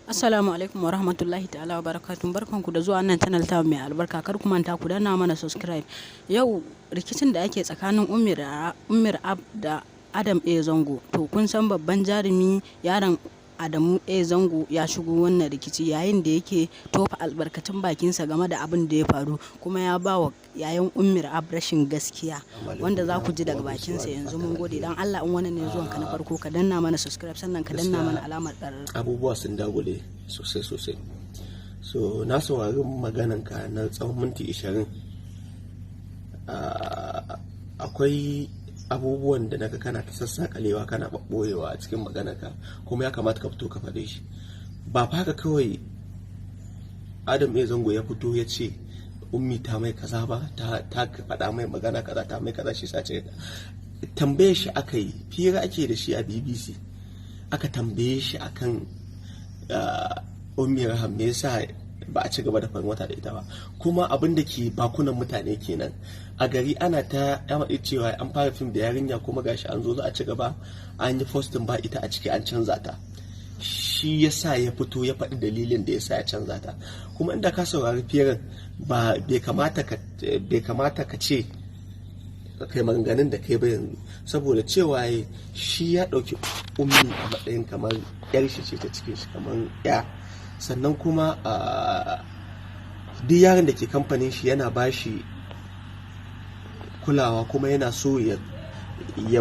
Assalamu alaikum wa rahmatullahi ta'ala wa barakatuh. Barkanku da zuwa wannan channel ta mai albarka. Kar ku manta ku danna mana subscribe. Yau rikicin da ake tsakanin Ummi Rahab da Adam A Zango. To, kun san babban jarumi yaron Adamu A Zango ya shigo wannan rikici yayin da yake tofa albarkacin bakinsa game da abin da ya faru, kuma ya ba wa yayan Ummi Rahab rashin gaskiya wanda za ku ji daga bakinsa yanzu. Mun gode. Dan Allah, in wannan ne zuwanka na farko, ka danna mana subscribe, sannan ka danna mana alamar ƙararrawa. Abubuwa sun dagule sosai sosai. So na saurari magananka na tsawon minti 20. Akwai abubuwan da naga kana ta sassakalewa, kana ɓaɓɓoyewa a cikin maganarka, kuma ya kamata ka fito ka faɗe shi. Ba fa haka kawai Adam A Zango ya fito ya ce Ummi ta mai kaza ba, ta faɗa mai magana kaza, ta mai kaza, shi sace. Tambaye shi aka yi, fira ake da shi a BBC. Aka tambaye shi akan Ummi Rahab, me yasa ba a ci gaba da Farin Wata da ita ba? Kuma abin da ke bakunan mutane kenan a gari, ana ta yamaɗi cewa an fara fim da yarinya, kuma gashi an zo za a ci gaba, an yi posting ba ita a ciki, an canza ta. Shi ya sa ya fito ya faɗi dalilin da ya sa ya canza ta. Kuma inda ka saurari firar ba, bai kamata ka ce kai maganganun da kai ba yanzu, saboda cewa shi ya ɗauki Ummi a matsayin kamar yar shi ce ta cikin shi, kamar ya. Sannan kuma duk yaron da ke kamfanin shi yana ba shi kulawa, kuma yana so ya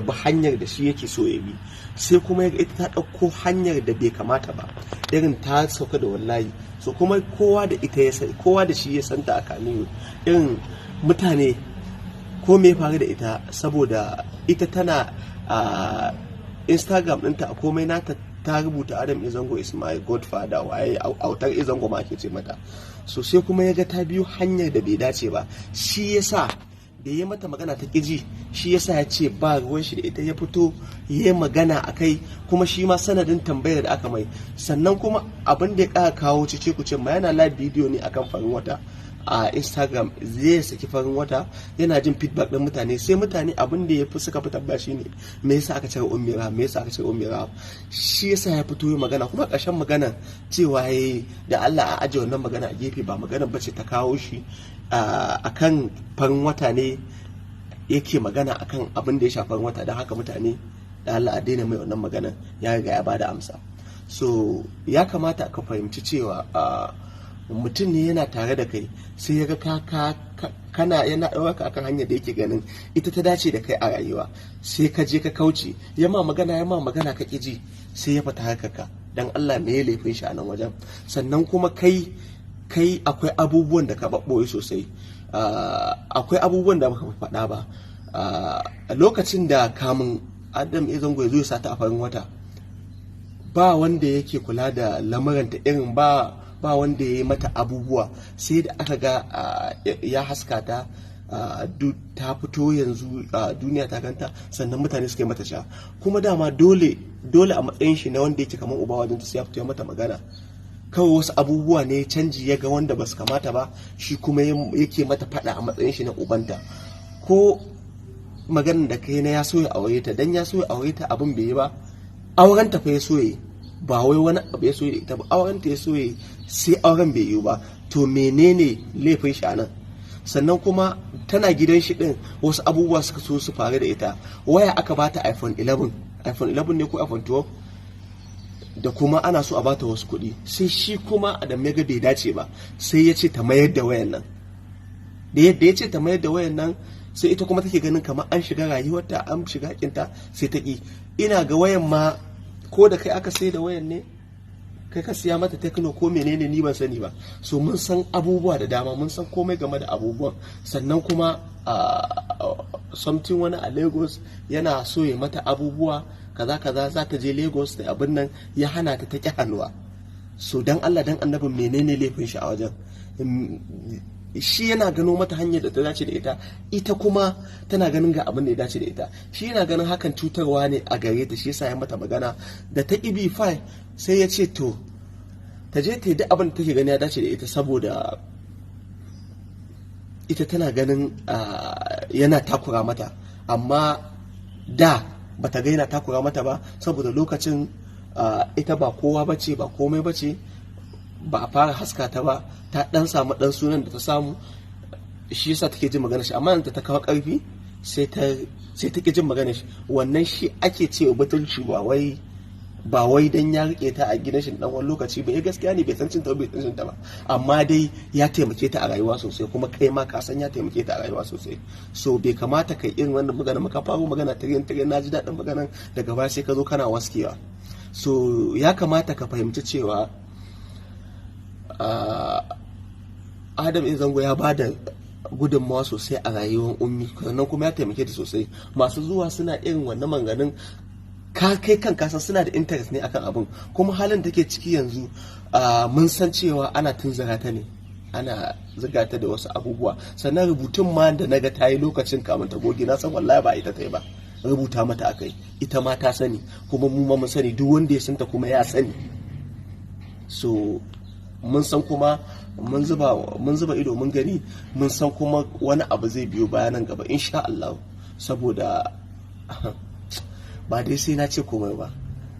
bi hanyar da shi yake so ya bi. Sai kuma ya ita ta ɗauko hanyar da bai kamata ba, irin ta sauka da wallahi. So kuma kowa da ita ya san, kowa da shi ya santa a Kamiyu, irin mutane ko me ya faru da ita, saboda ita tana a Instagram ɗinta, a komai nata ta rubuta "Adam A Zango is my godfather", waye autar A Zango ma ake ce mata. So sai kuma ya ga ta biyo hanyar da bai dace ba, shi yasa da ya mata magana ta ƙiji, shi yasa ya ce ba ruwan shi da ita. Ya fito ya yi magana a kai, kuma shi ma sanadin tambayar da aka mai. Sannan kuma abin da ya ƙara kawo cece kuce ma, yana live video ne akan Farin Wata a Instagram, zai saki Farin Wata, yana jin feedback din mutane. Sai mutane abin da ya fi suka fi tambaya shine, me yasa aka cire Ummi Rahab? Me yasa aka cire Ummi Rahab? Shi yasa ya fito yi magana. Kuma ƙarshen magana cewa yayi da Allah a aje wannan magana a gefe, ba magana bace ta kawo shi, akan Farin Wata ne yake magana, akan abin da ya shafi Farin Wata. Don haka mutane da Allah a daina mai wannan magana, ya riga ya bada amsa. So ya kamata ka fahimci cewa mutum ne yana tare da kai, sai ya ga ka kana yana ɗaura akan hanyar da yake ganin ita ta dace da kai a rayuwa, sai ka je ka kauce. Ya ma magana, ya ma magana, ka ƙi ji, sai ya fita harkarka. Dan Allah, me ya laifin shi a nan wajen? Sannan kuma kai akwai abubuwan da ka ɓaɓɓoye sosai, akwai abubuwan da baka faɗa ba. A lokacin da kamun Adam A Zango ya zo ya sata a Farin Wata, ba wanda yake kula da lamuranta, irin ba wanda ya yi mata abubuwa, sai da aka ga ya haska ta, ta fito yanzu duniya ta ganta, sannan mutane suka yi mata sha. Kuma dama dole dole a matsayin shi na wanda yake kamar uba wajen ta, sai ya fito ya mata magana. Kawai wasu abubuwa ne canji ya ga wanda ba su kamata ba, shi kuma yake mata fada a matsayin shi na ubanta. Ko maganar da kai na ya so ya aure ta, dan ya so ya aure ta, abin bai yi ba. Auren ta fa ya so yi, ba wai wani abu ya so da ita ba, auren ta ya so yi, sai auren bai yi ba. To menene laifin shi anan? Sannan kuma tana gidan shi din, wasu abubuwa suka so su faru da ita. Waya aka bata, iPhone 11, iPhone 11 ne ko iPhone 12, da kuma ana so a bata wasu kuɗi. Sai shi kuma Adam ya ga bai dace ba, sai ya ce ta mayar da wayan nan. Da yadda ya ce ta mayar da wayan nan, sai ita kuma take ganin kamar an shiga rayuwarta, an shiga hakinta, sai ta ƙi. Ina ga wayan ma ko da kai aka sai da wayan ne, kai ka siya mata Tecno ko menene, ni ban sani ba. So mun san abubuwa da dama, mun san komai game da abubuwan. Sannan kuma something wani a Lagos yana so ya mata abubuwa kaza kaza, za ta je Lagos da abin nan, ya hana ta, ta ƙi hannuwa. So dan Allah dan annabin, menene laifin shi a wajen? Shi yana gano mata hanyar da ta dace da ita, ita kuma tana ganin ga abin da ya dace da ita. Shi yana ganin hakan cutarwa ne a gare ta, shi yasa ya mata magana da ta ƙi bi. Fine, sai ya ce to ta je ta yi duk abin da take gani ya dace da ita, saboda ita tana ganin yana takura mata. Amma da bata ga yana takura mata ba, saboda lokacin ita ba kowa bace, ba komai bace. Ba a fara haska ta ba, ta dan samu dan sunan da ta samu, shi yasa take jin magana shi. Amma yanzu ta kawo karfi, sai ta ki jin magana shi. Wannan shi ake cewa butulci. Ba wai dan ya rike ta a gidan shi dan wani lokaci ba. Eh, gaskiya ne, bai san cin ta ba, bai san cin ta ba, amma dai ya taimake ta a rayuwa sosai. Kuma kai ma ka san ya taimake ta a rayuwa sosai. So bai kamata kai irin wannan magana. Maka faro magana tiriyan tiriyan, na ji daɗin maganan, daga baya sai ka zo kana waskewa. So ya kamata ka fahimci cewa Adam A Zango ya ba da gudunmawa sosai a rayuwar Ummi, sannan kuma ya taimake ta sosai. Masu zuwa suna irin wannan maganganun, ka kai kan kasan suna da interest ne akan abin. Kuma halin da take ciki yanzu, mun san cewa ana tunzura ta ne, ana ziga ta da wasu abubuwa. Sannan rubutun ma da naga ta yi lokacin kamun ta goge, na san wallahi ba ita ta yi ba, rubuta mata akai. Ita ma ta sani, kuma mu ma mun sani, duk wanda ya santa kuma ya sani. So mun san kuma mun zuba ido mun gani, mun san kuma wani abu zai biyo bayanan gaba insha Allah, saboda ba dai sai na ce komai ba.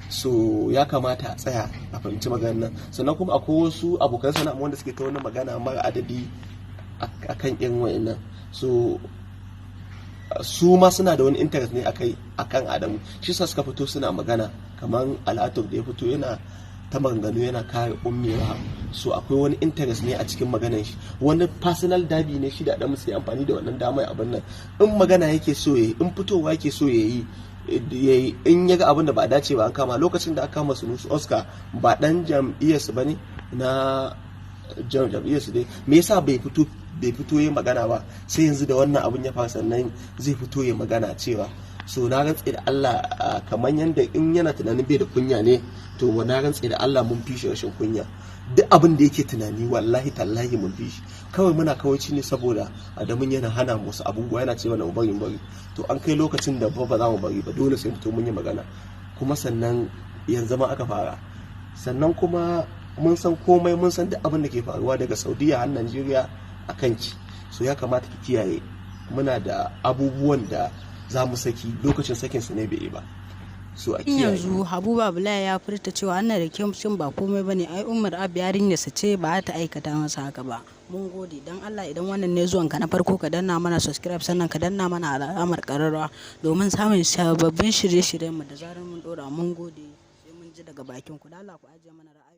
So ya kamata a tsaya a fahimci maganar nan. Sannan kuma akwai wasu abokan sana'a wanda suke ta wani magana mara adadi akan irin wayannan. So su ma suna da wani interest ne akai akan Adamu, shi sa suka fito suna magana, kamar Al'atur da ya fito yana ta maganganu yana kare Ummi Rahab. So akwai wani interest ne a cikin maganan shi, wani personal derby ne shi da Adamu, sai amfani da wannan damar abin nan. In magana yake so yayi, in fitowa yake so yayi, in ya ga abin da ba a dace ba, an kama lokacin da aka kama Sunusu Oscar, ba dan jam'iyyarsu ba ne, na jam'iyyarsu dai, me yasa bai fito ya magana ba? Sai yanzu da wannan abin ya faru sannan zai fito ya magana cewa. So na rantse da Allah, kamar yanda in yana tunanin bai da kunya ne, to na rantse da Allah mun fi shi rashin kunya. Duk abin da yake tunani, wallahi tallahi mun fi shi. Kawai muna kawaici ne saboda Adamun yana hana mu wasu abubuwa, yana ce mana mu bari, mu bari. To an kai lokacin da ba za mu bari ba, dole sai mutum mun yi magana. Kuma sannan yanzu ma aka fara. Sannan kuma mun san komai, mun san duk abin da ke faruwa daga Saudiya har Najeriya a kanki. So ya kamata ki kiyaye, muna da abubuwan da za mu saki, lokacin sakin su ne bai yi ba. So a kiyaye. Yanzu Habu Babulaya ya furta cewa wannan rikicin ba komai bane, ai Umar Ab yarinyarsa ce, ba ta aikata masa haka ba. Mun gode. Dan Allah, idan wannan ne zuwan ka na farko, ka danna mana subscribe, sannan ka danna mana alamar kararrawa domin samun sababbin shirye-shiryen mu da zarar mun dora. Mun gode, sai mun ji daga bakin ku. Da Allah ku ajiye mana ra'ayi.